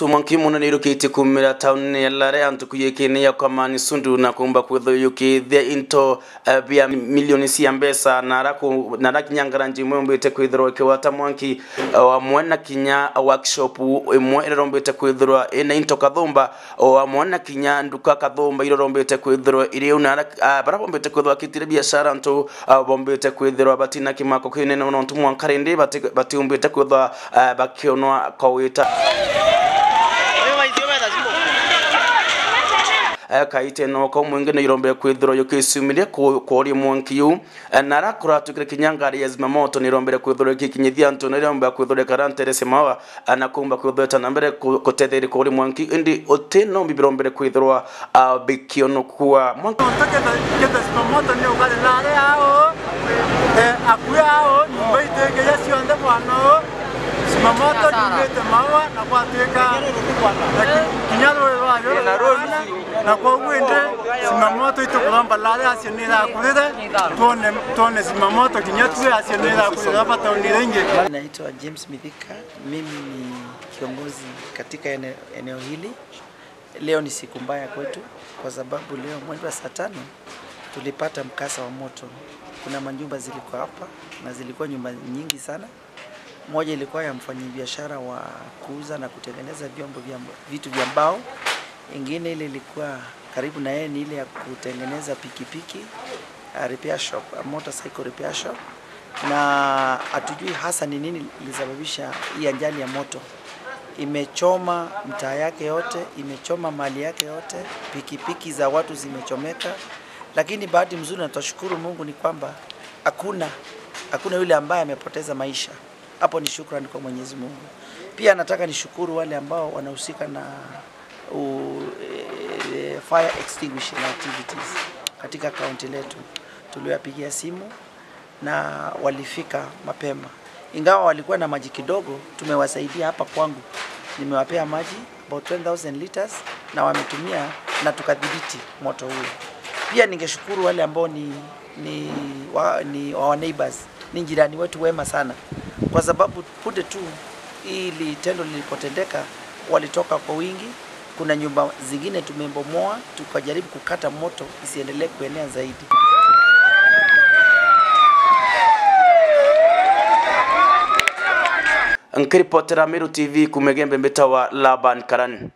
Mwanki muno nirukite kumira town ya Lare antu kuyekene ya kwa ni sundu na kumba kwetho yukithia into bia milioni cia mbesa na rakinyangara njimwe mbete kwithirwa ikiwata mwanki wa mwena kinya workshop imwe irombete kwithirwa ina into kathumba wa mwena kinya nduka kathumba irombete kwithirwa iri una barabombete kwithirwa kitire biashara ntu bombete kwithirwa batina kimako kinene no ntu mwankarindi batiumbete kwithirwa bakionwa kawita kaite no ko mwingi nirombe kwithirwa yukisumirie kori mwankiu nara kuratukire kinyangari ya zimamoto nirombere kwithirwa kikinyithia ntu nirombe kwithirwa karantere semawa anakumba kwithirwa na mbere kutetheri kori mwanki indi oteno birombere kwithirwa bikiono kuwa mwanki zimamoto ni ukale lare ao akuya ao nyumba iteke yasionde bwana zimamoto nimete mawa na kwateka kinyalo na kwa wende zimamoto itokulamba lale asionera kulire tuone zimamoto kinyatu asionera kulire hapa tauni renge. Naitwa James Mithika, mimi ni kiongozi katika eneo hili. Leo ni siku mbaya kwetu kwa sababu leo mwendo wa saa 5 tulipata mkasa wa moto. Kuna manyumba zilikuwa hapa na zilikuwa nyumba nyingi sana. Moja ilikuwa ya mfanyabiashara wa kuuza na kutengeneza vyombo vya vitu vya mbao. Ingine ile ilikuwa karibu na yeye ni ile ya kutengeneza pikipiki, a repair shop, a motorcycle repair shop. Na hatujui hasa ni nini ilisababisha hii ajali ya moto. Imechoma mtaa yake yote, imechoma mali yake yote, pikipiki za watu zimechomeka. Lakini bahati mzuri na tunashukuru Mungu ni kwamba hakuna yule ambaye amepoteza maisha. Hapo ni shukrani kwa Mwenyezi Mungu. Pia nataka nishukuru wale ambao wanahusika na fire extinguishing activities katika kaunti letu. Tuliwapigia simu na walifika mapema. Ingawa walikuwa na maji kidogo, tumewasaidia hapa kwangu. Nimewapea maji about 10,000 liters na wametumia na tukadhibiti moto huo. Pia ningeshukuru wale ambao ni our neighbors, ni jirani wetu wema sana. Kwa sababu punde tu ili tendo lilipotendeka walitoka kwa wingi. Kuna nyumba zingine tumembomoa tukajaribu kukata moto isiendelee kuenea zaidi. Nkiripotera Meru TV kumegembe mbetawa Laban Karan.